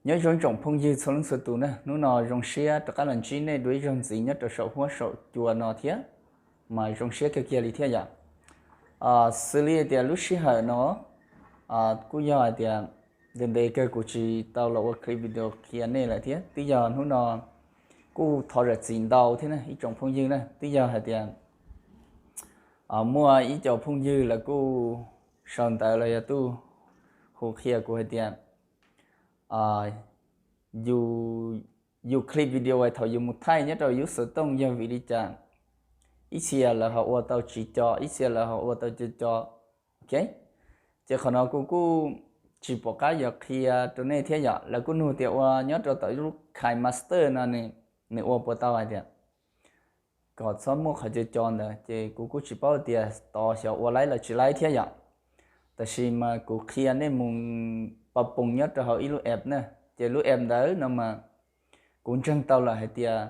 Nyob zoo tsoom phooj ywg txhua leej txhua tus na, hnub no zoo siab rov qab los ntsib nej dua ib zaug ntxiv nyob rau saum huab saum cua no thiab, mas zoo siab kawg kiag li thiab yom. Xws li tias lub sij hawm no kuj yog hais tias ntev ntev kawg kuv tsis tau los ua clip video qhia nej lawm thiab, twb yog hnub no kuj thov zam txim ntau thiab na ib tsoom phooj ywg na, twb yog hais tias muaj ib co phooj ywg lawv kuj sau ntawv los yog tuj hu qhia kuv hais tias yus clip video thaum yus mus thaij nyob rau yus xov tooj yog vim li cas, ib txhia lawv ho ua tau tsis co, ib txhia lawv ho ua tau co co. Ok, ces qhov no kuv kuj tsis pom qab yuav qhia rau nej thiab yom. Lawv kuj nug tias ua nyob rau tom lub KineMaster no nws ua puas tau hais tias kom txhob muaj qhov co co ntawd, ces kuv kuj tsis paub tias tod xyov ua laib los tsis laib thiab yom. Tab sis mas kuv qhia nej mus pab poos nyob rau hauv ib lub app na, ces lub app ntawd no mas kuv ntseeg tau lawm hais tias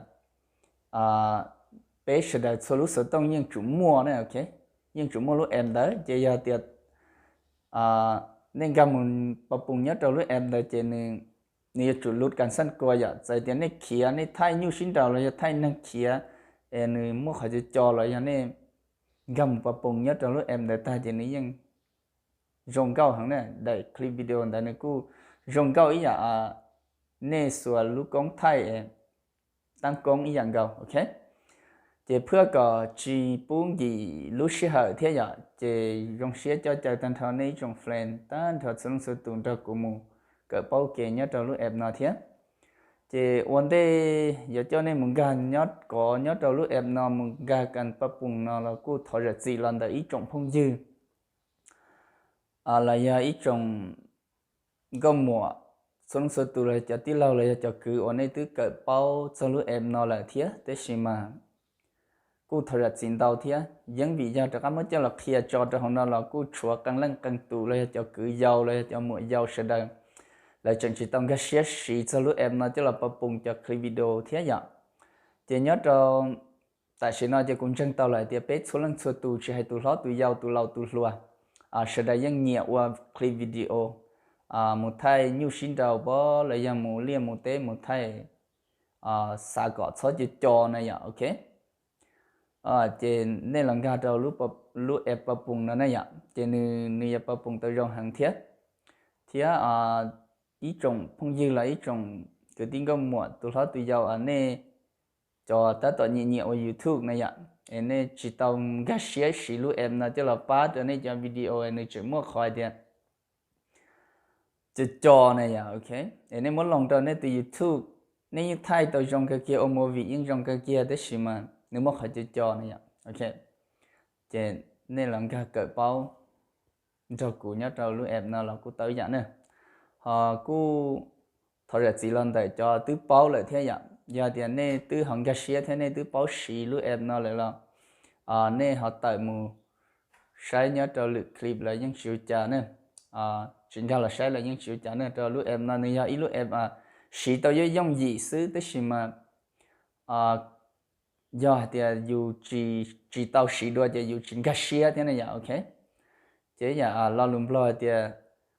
peb sawv daws txhua lub xov tooj yeej tsum muaj na, ok, yeej tsum muaj lub app ntawd. Ces yog tias nej nkag mus pab poos nyob rau lub app ntawd ces nws yuav tsum lub kas xaj kua yom. Txawm tias nej khiav nej thaij nyuj sib nraus los yog thaij neeg khiav es nws muaj qhov co co los yog nej nkag mus pab poos nyob rau lub app ntawd tag ces nws yeej zoo nkauj heev na. Daim clip video ntawd nws kuj zoo nkauj ib yam nej xuas lub koob thaij tab koob ib yam nkaus, ok. Ces phwaj kom tsis pub nkim lub sij hawm thiab yom, ces zoo siab coj caw tag nrho nej ib tsoom friend tag nrho txhua leej txhua tus nrog kuv mus kawm paub kev nyob rau lub app no thiab. Ces ua ntej yuav coj nej mus nkag nyob kov nyob rau lub app no mus nkag kas pab poos no los kuj thov zam txim los ntawm ib tsoom phooj ywg los yog ib tsoom nkauj muam txhua leej txhua tus los cov tij laug los yog cov kwv uas nej twb kawm paub txog lub app no lawm thiab, tab sis mas kuj thov zam txim ntau thiab. Yeeb vim yog rov qab muab coj los qhia tso rau hauv no los kuj tshuav qee leej qee tus los yog cov kwv yau los yog cov muam yau sawv daws lawv tseem tsis tau nkag siab siv txog lub app no coj los pab poos cov clip video thiab yom. Ces nyob rau tam sim no ces kuv ntseeg tau lawm hais tias peb txhua leej txhua tus tsis hais tus hlob tus yau tus laus tus hluas, sawv daws yeej nyiam ua clip video mus thaij nyuj sib nraus pob los yog mus liaj mus teb mus thaij xav kom txhob co co na yom, ok. Ces nej los nkag rau lub app pab poos no na yom, ces nws yuav pab poos tau zoo heev thiab. Thiab ib tsoom phooj ywg los ib tsoom kwv tij nkauj muam tus hlob tus yau nej cov tab tom nyiam nyiam ua YouTube na yom, es nej tsis tau nkag siab siv lub app no coj los pab rau nej cov video nws tseem muaj qhov hais tias co co na yom, ok. Es nej muab loos rau nej tus YouTube, nej yeej thaij tau zoo kawg kiag, ua movie yeej zoo kawg kiag, tab sis mas nws muaj qhov co co na yom, ok. Ces nej los nkag kawm paub nrog kuv nyob rau lub app no los kuj tau ib yam na. Ho kuj thov zam txim los ntawm cov twb paub lawm thiab yom. Yog tias nej twb ho nkag siab thiab nej twb paub siv lub app no lawm los nej ho tawm mus saib nyob rau lwm clip los yeej tsis ua cas ne. Tsis nkag los saib los yeej tsis ua cas ne, rau lub app no nws yog ib lub app siv tau yooj yooj yim xwb, tab sis mas yog hais tias yus tsis tau siv dua ces yus tsis nkag siab thiab ne yom, ok. Ces yam lo lus Nplog hais tias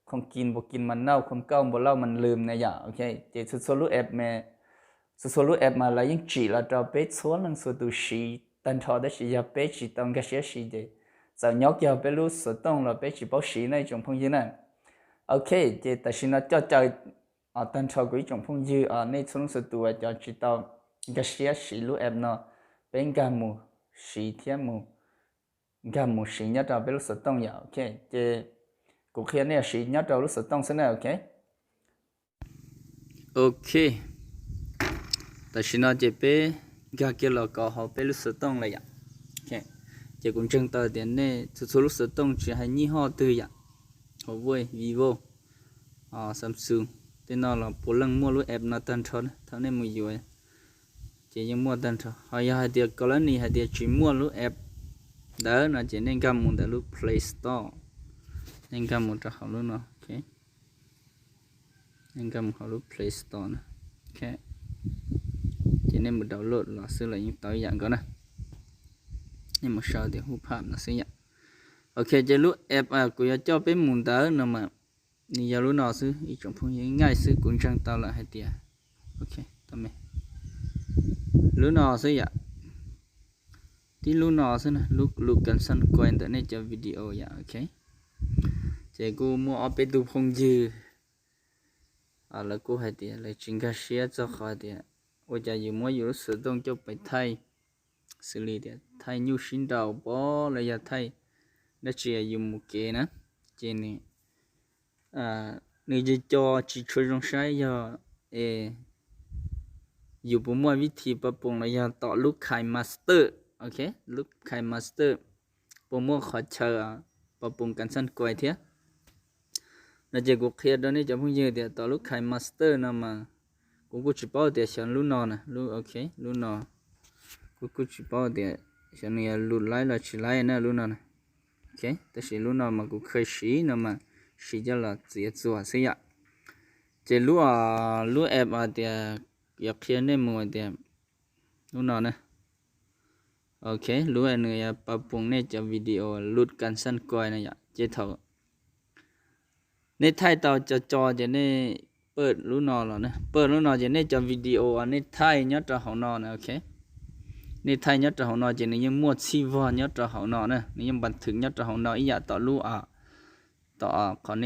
không kin bồ kin mà nau, không câu bồ lau mà lưm na yom, ok. Ces txhua txhua lub app, txhua txhua lub app mas lawv yeej tsim los rau peb txhua leej txhua tus siv tag nrho, tab sis yog peb tsis tau nkag siab siv ces txawm nyob kiag peb lub xov tooj los peb tsis paub siv na ib tsoom phooj ywg na. Ok, ces tam sim no coj caw tag nrho kuv ib tsoom phooj ywg, nej txhua leej txhua tus cov tsis tau nkag siab siv lub app no, peb nkag mus siv thiab mus nkag mus siv nyob rau peb lub xov tooj yom, ok. Ces kuv qhia nej siv nyob rau lub xov tooj xwb na, ok. Ok, tam sim no ces peb nkag kiag los kov hauv peb lub xov tooj lawm yom. Ces kuv ntseeg tau tias nej txhua txhua lub xov tooj tsis hais nyij hoj twg yom, Huawei, Vivo, Samsung, tej no los puav leej muaj lub app no tag nrho na, thaum nej mus yuav ces yeej muaj tag nrho. Ho yog hais tias kos lab nis hais tias tsis muaj lub app ntawd no ces nej nkag mus ntawm lub Play Store, nej nkag mus rau hauv lub no, nej nkag mus hauv lub Play Store na, ces nej mus download los xwb los yeej tau ib yam nkaus na. Nej mus sau tias hu pham no xwb yom. Ok, ces lub app kuv yuav coj peb mus ntawd no mas Nws yog lub no xwb ib tsoom phooj ywg, nqaij xwb kuv ntseeg tau lawm hais tias, ok, tau me, lub no xwb yom. Tib lub no xwb na, lub lub kas xaj kuai ntawm nej cov video yom, ok. Ces kuj muaj ob peb tug phooj ywg lawv kuj hais tias lawv tsis nkag siab txog qhov tias ua cas yus muab yus lub xov tooj coj pais thaij, xws li tias thaij nyuj sib nraus pob los yog thaij dab tsi yus mus kev na, ces nws nws co tsis tshua zoo saib yog es yus puas muaj vib thi pab poos los yog tom lub KineMaster, ok, lub KineMaster puas muaj qhov chaw pab poos kas xaj kuai thiab no. Ces kuv qhia rau nej cov phooj ywg tias tom lub KineMaster no mas kuv kuj tsis paub tias xyov lub no na, lub, ok, lub no kuv kuj tsis paub tias xyov nws yog lus laib los tsis laib na lub no na. Ok, tab sis lub no mas kuv kheev siv no mas siv coj los txiav txuas xwb yom. Ces lub, lub app hais tias yuav qhia nej mus hais tias lub no na. Ok, lub nws yuav pab poos nej cov video lub kas xaj kuai no yom. Ces thaum nej thaij tau co co ces nej pawj lub no los na, pawj lub no ces nej cov video uas nej thaij nyob rau hauv no na, ok. Nej thaij nyob rau hauv no ces nws yeej muaj txhij vog nyob rau hauv no na, nws yeej npas thwm nyob rau hauv no ib yam tom lub, tom qhov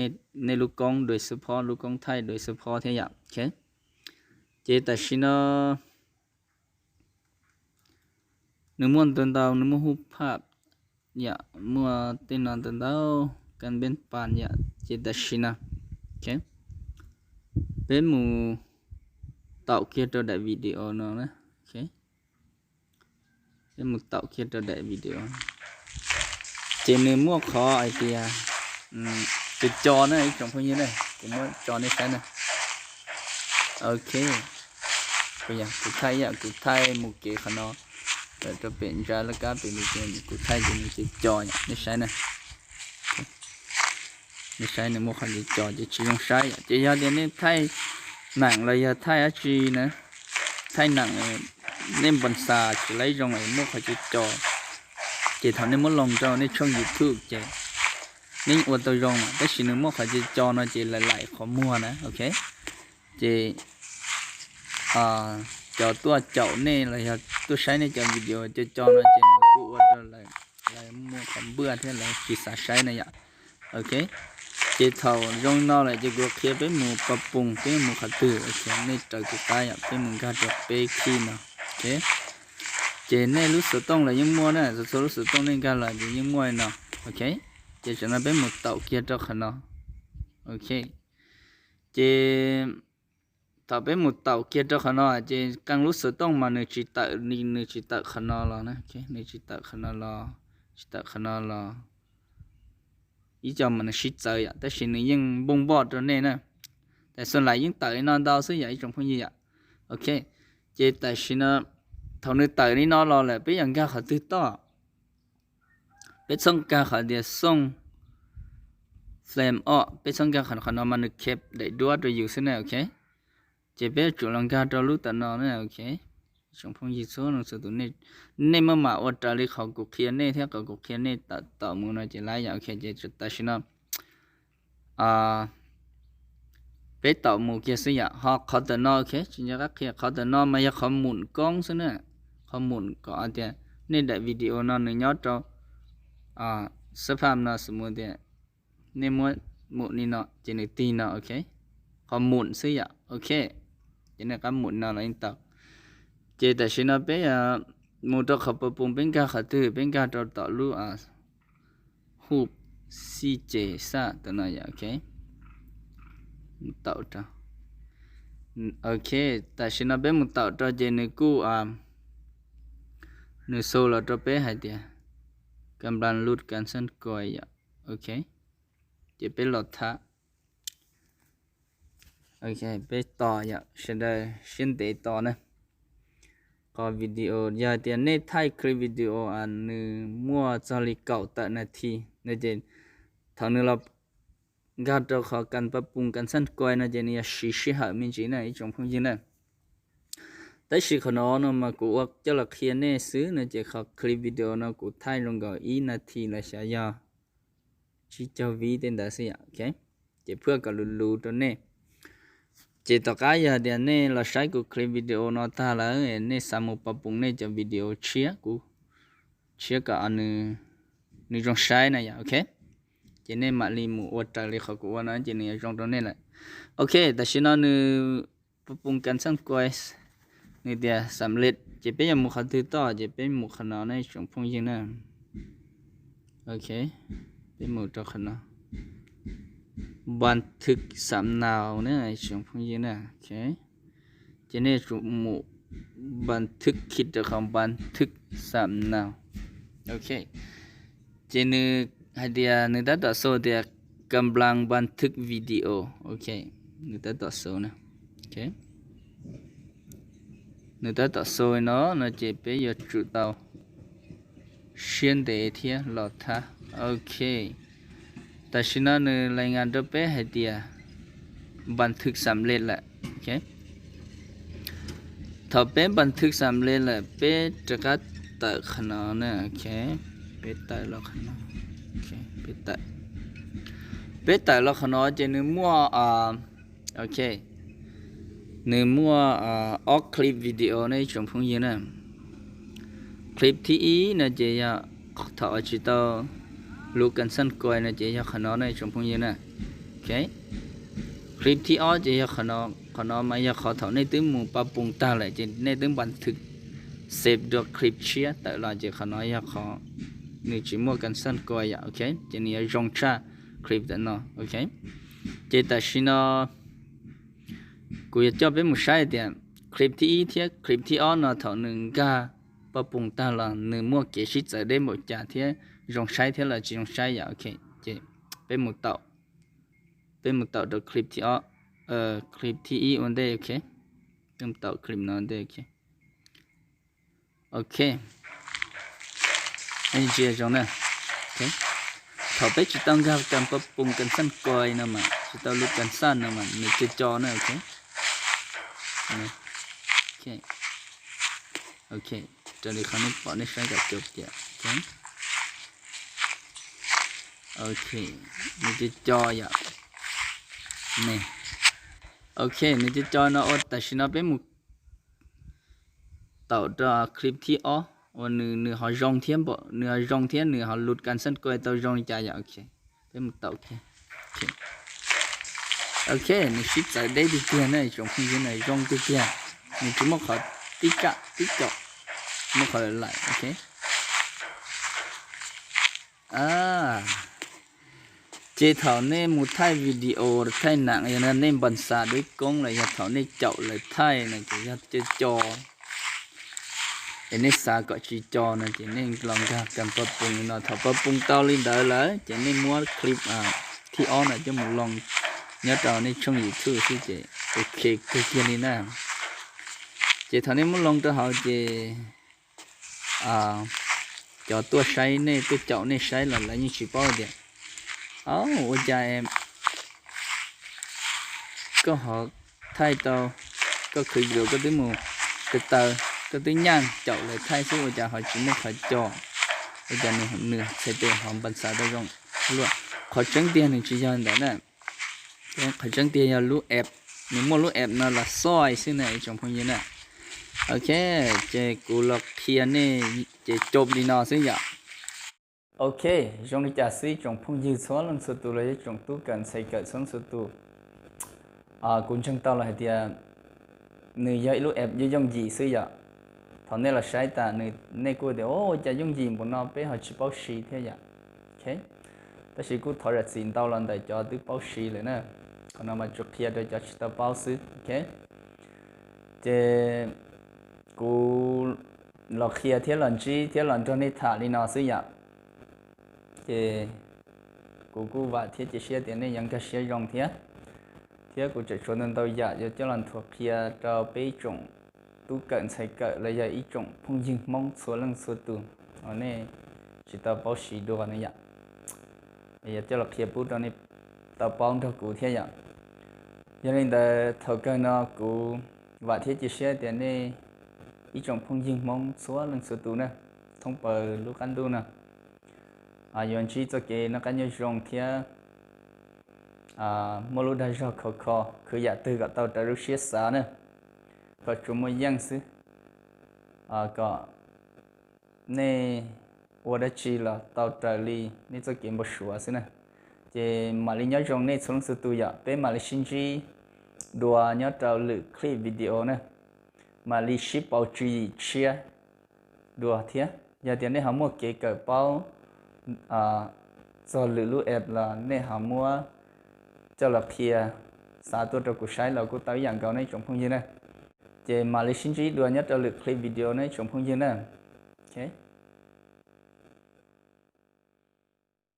nej lub koob dua xub phob, lub koob thaij dua xub phob thiab yom, ok. Ces tam sim no nws muaj ntau ntau, nws muaj hub phaj yom, muaj tej no ntau ntau, kas npeej pas yom. Ces tam sim no, ok, peb mus taum kiag rau daim video no na, ok. Peb mus taum kiag rau daim video. Ces nws muaj qhov hais tias co co na ib tsoom phooj ywg na, kuv muab tso nej saib na. Ok, kuv thaij ib yam, kuv thaij mus kev qhov no, tawm rau pem ntsa laj kab pem, kuv thaij ces nws co co, nej saib na. Nej saib nws muaj qhov co co ces tsis zoo saib yom. Ces yog tias nej thaij neem los yog thaij dab tsi na, thaij neem nej npos xas tsis laib zoo es muaj qhov co co, ces thaum nej muab loos rau nej tshooj YouTube ces nej yeej ua tau zoo mas, tab sis nws muaj qhov co co no ces laim laim qhov muag na, ok. Ces cov tuaj caum nej los yog tuaj saib nej cov video co co no ces nws kuj ua rau lawv muaj qhov npuaj thiab lawv tsis xav saib na yom. Ok, ces thaum zoo no lawm ces kuv qhia peb mus pab poos, peb mus qhov twg, ok, nej raws kuv qab yom, peb mus nkag rau peb khij no, ok. Ces nej lub xov tooj los yeej muaj na, txhua txhua lub xov tooj nej nkag los ces yeej muaj li no, ok. Ces tam sim no peb mus taum kiag rau qhov no, ok. Ces thaum peb mus taum kiag rau qhov no ces qee lub xov tooj mas nws tsis tawm, nws tsis tawm qhov no los na, nws tsis tawm qhov no los, tsis tawm qhov no los, ib co mas nws sib txawv yom, tab sis nws yeej npoo npoj rau nej na. Tam sim no yeej tawm li no ntau xwb yom ib tsoom phooj ywg yom. Ok, ces tam sim no thaum nws tawm li no los lawm peb yuav nkag qhov twg tod? Peb txhob nkag qhov tias xooj flame off, peb txhob nkag qhov no mas nws kheb daim duab rau yus xwb na, ok. Ces peb yuav tsum los nkag rau lub tam no na, ok. Tsoom phooj ywg txhua leej txhua tus, nej maj mam ua raws li qhov kuv qhia nej thiab qhov kuv qhia nej tawm mus no ces laib yom, ok. Ces tam sim no peb taum mus kiag xwb yom. Ho qhov tam no, ok, tsis nco qab qhia, qhov tam no mas yog qhov mum koob xwb na. Qhov mum kom tias nej daim video no nws nyob rau xab phaj no, xws mus tias nej muab mum li no ces nws tig no, ok. Qhov mum xwb yom, ok. Ces nej qab mum no los yeej tau. Ces tam sim no peb mus rau qhov pab poos, peb nkag qhov twg? Peb nkag rau tom lub hub xij ces xaj tam no yom, ok. Mus taum rau, ok. Tam sim no peb mus taum rau ces nws kuj, nws xu los rau peb hais tias kam nplas lus kas xaj kuai yom, ok. Ces peb los tham, ok, peb tos yom, sawv daws siab ntev tos na. Qhov video yog tias nej thaij clip video nws muaj txog li kaum tawm nas this no ces thaum nws los nkag rau qhov kas pab poos kas xaj kuai no ces nws yog siv sij hawm me ntsis na ib tsoom phooj ywg na. Tab sis qhov no no mas kuv ua coj los qhia nej xwb no ces qhov clip video no kuv thaij zoo nkaus ib nas this los xyov yog tsib caug vib tej ntawd xwb yom, ok. ces phwj kom luv luv rau nej. Ces tom qab yog tias nej los saib kuv clip video no tag lawm, nej xav mus pab pum nej cov video tshiab, kuv tshiab kom nws zoo saib na yom, ok. Ces nej mam li mus ua raws li qhov kuv ua no ces nws yuav zoo rau nej lawm. Ok, tam sim no nws pab pum kas xaj kuas, nws tias xam lej, ces peb yuav mus qhov twg tod, ces peb mus qhov no ne tsoom phooj ywg na. Ok, peb mus rau qhov no, npas thwj xam nau ne tsoom phooj ywg na. Ok, ces nej tsum mus npas thwj khij rau qhov npas thwj xam nau. Ok, ces nws hais tias, nws tab tom sau tias kam las npas thwj video. Ok, nws tab tom sau na. Ok, nws tab tom sau no no ces peb yuav tsum tau siab ntev thiab los thab. Ok, tam sim no nws lais nas rau peb hais tias npas thwj xam lej lawm. Ok, thaum peb npas thwj xam lej lawm peb rov qab tawm qhov no na. Ok, peb tawm los qhov no. Ok, peb tawm, peb tawm los qhov no ces nws muaj, ok, nws muaj ob clip video ne tsoom phooj ywg na. Clip thib ib no ces yog thaum tsis tau luv kas xaj kuas no ces yog qhov no ne tsoom phooj ywg na. Ok, clip thib ob ces yog qhov no, qhov no mas yog qhov thaum nej twb mus pab pum tag lawm ces nej twb npas thwj save dua clip tshiab tawm los ces qhov no yog qhov nws tsis muaj kas xaj kuas yom. Ok, ces nws yuav zoo tshaj clip tam no. Ok, ces tam sim no kuv yuav coj peb mus saib tias clip thib ib thiab clip thib ob no thaum nws nkag pab pum tag los nws muaj kev sib txawv deb npaum cas thiab zoo saib thiab los tsis zoo saib yom. Ok, ces peb mus tau, peb mus tau rau clip thib ob, clip thib ib ua ntej. Ok, peb mus tau clip no ua ntej. Ok, ok, ntsia zoo na. Ok, thaum peb tsis tau nkag kas pab pum kas xaj kuas no mas, tsis tau luv kas xaj no mas nws co co na. Ok, ok, raws li qhov nej pom nej saib kom co tias. Ok, nws co co yom. Ok, nws co co no ua tam sim no peb mus tau rau clip thib ob uas nws, nws ho zoo thiab, nws ho zoo thiab nws ho luv kas xaj kuas tau zoo li cas yom. Ok, peb mus tau. Ok, nws sib txawv deb tiag tiag na tsoom phooj ywg na, zoo tiag tiag. Nws tsis muaj qhov tib kam tib caum, muaj qhov lawm lawm. Ok, ces thaum nej mus thaij video thaij nam yog nej npam xav dua ib koob los yog thaum nej caum lawv thaij no ces yog co co, es nej xav kom tsis co no ces nej los nkag kas pab pum no. Thaum pab pum tau li ntawd lawm ces nej muab clip thib ob no coj mus loo nyob rau nej tshooj YouTube xwb ces ok kawg kiag li na. Ces thaum nej muab loo rau hauv ces cov tuaj saib nej, tuaj caum nej saib los lawv yeej tsis paub tias, o, ua cas koj ho thaij tau, koj khwv video koj twb mus taw taw, koj twb nyaj caum lawv thaij xwb ua cas ho tsis muaj qhov co, ua cas nws txhais tes ho npam xav tau zoo luaj. Qhov tseeb tiag nws tsis yog ntawd na. Qhov tseeb tiag yog lub app, nws muaj lub app no los xoj xwb na ib tsoom phooj ywg na. Ok, ces kuv los qhia nej ces cov li no xwb yom. Ok, zoo li cas xwb ib tsoom phooj ywg txhua leej txhua tus los yog ib tsoom tub kawm ntxhais kawm txhua leej txhua tus. Kuv ntseeg tau los hais tias nws yog ib lub app yooj yooj yim xwb yom. Thaum nej los saib tas nws, nej kuj tias, o, ua cas yooj yim npaum no peb ho tsis paub siv thiab yom. Ok, tab sis kuj thov zam txim ntau los ntawm cov twb paub siv lawm na. Qhov no mas tsuas qhia rau cov tsis tau paub xwb. Ok, ces kuv los qhia thiab los ntsib thiab los nrog nej tham li no xwb yom. Ces kuv kuj vam thiab cia siab tias nej yuav nkag siab zoo thiab. Thiab kuv tseem tshuav ntau ntau yam yuav coj los nthuav qhia rau peb ib tsoom tub kawm ntxhais kawm los yog ib tsoom phooj ywg Hmoob txhua leej txhua tus uas nej tsis tau paub siv dua no yom. Yuav coj los qhia pub rau nej tau paub nrog kuv thiab yom. Yog li ntawd thaum kawg no kuv vam thiab cia siab tias nej ib tsoom phooj ywg Hmoob txhua leej txhua tus na, thoob plaws lub qab ntuj no yuav ntsib txoj kev noj qab nyob zoo thiab muaj lub dag zog khov kho, khwv yam twg kom tau raws lub siab xav na, kom tsuas muaj yeej xwb, kom nej ua dab tsi los tau raws li nej txoj kev npau suav xwb na. Ces mam li nyob zoo nej txhua leej txhua tus yom, peb mam li sib ntsib dua nyob rau lwm clip video na, mam li sib pauv tswv yim tshiab dua thiab. Yog tias nej ho muaj kev kawm paub txog lwm lub app los nej ho muab coj los qhia xa tuaj rau kuv saib los kuj tau ib yam nkaus ne tsoom phooj ywg na. Ces mam li sib ntsib dua nyob rau lwm clip video ne tsoom phooj ywg na.